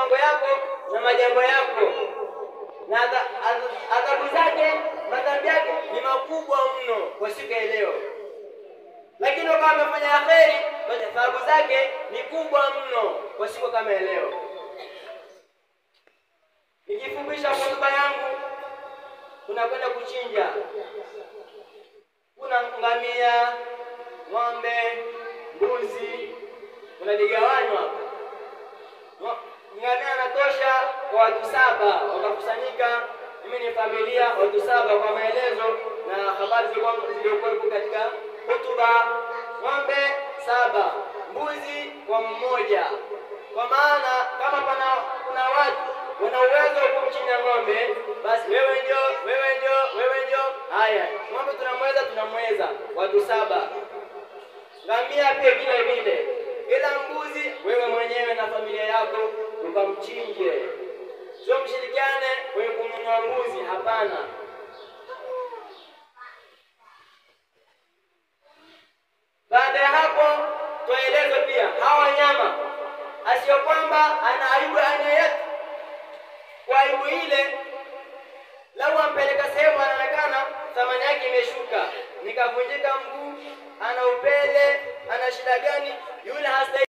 mipango yako na majambo yako, na adhabu zake, madhambi yake ni makubwa mno kwa siku ya leo. Lakini kama amefanya kheri, basi thawabu zake ni kubwa mno kwa siku kama ya leo. Nikifupisha hotuba yangu, tunakwenda kuchinja. Kuna ngamia, ng'ombe, mbuzi, kuna vigawanywa hapa. Ngamia anatosha kwa watu 7 wakakusanyika. Mimi ni familia watu 7 kwa maelezo na habari zilizokuwa katika hotuba. Ng'ombe 7, mbuzi kwa mmoja. Kwa maana kama kuna watu wana uwezo wa kumchinja ng'ombe, basi wewe ndio, wewe ndio, wewe ndio. Haya, ng'ombe tunamweza watu 7. Ngamia pia vile vile. Ila mbuzi wewe mwenyewe na familia yako ukamchinje. Sio mshirikiane kwenye kununua mbuzi, hapana. Baada ya hapo tuelezwe pia hawa wanyama, asio kwamba ana aibu aina yetu. Kwa aibu ile, lau ampeleka sehemu anaonekana thamani yake imeshuka, nikavunjika mguu, ana upele, ana shida gani, yule hastahili.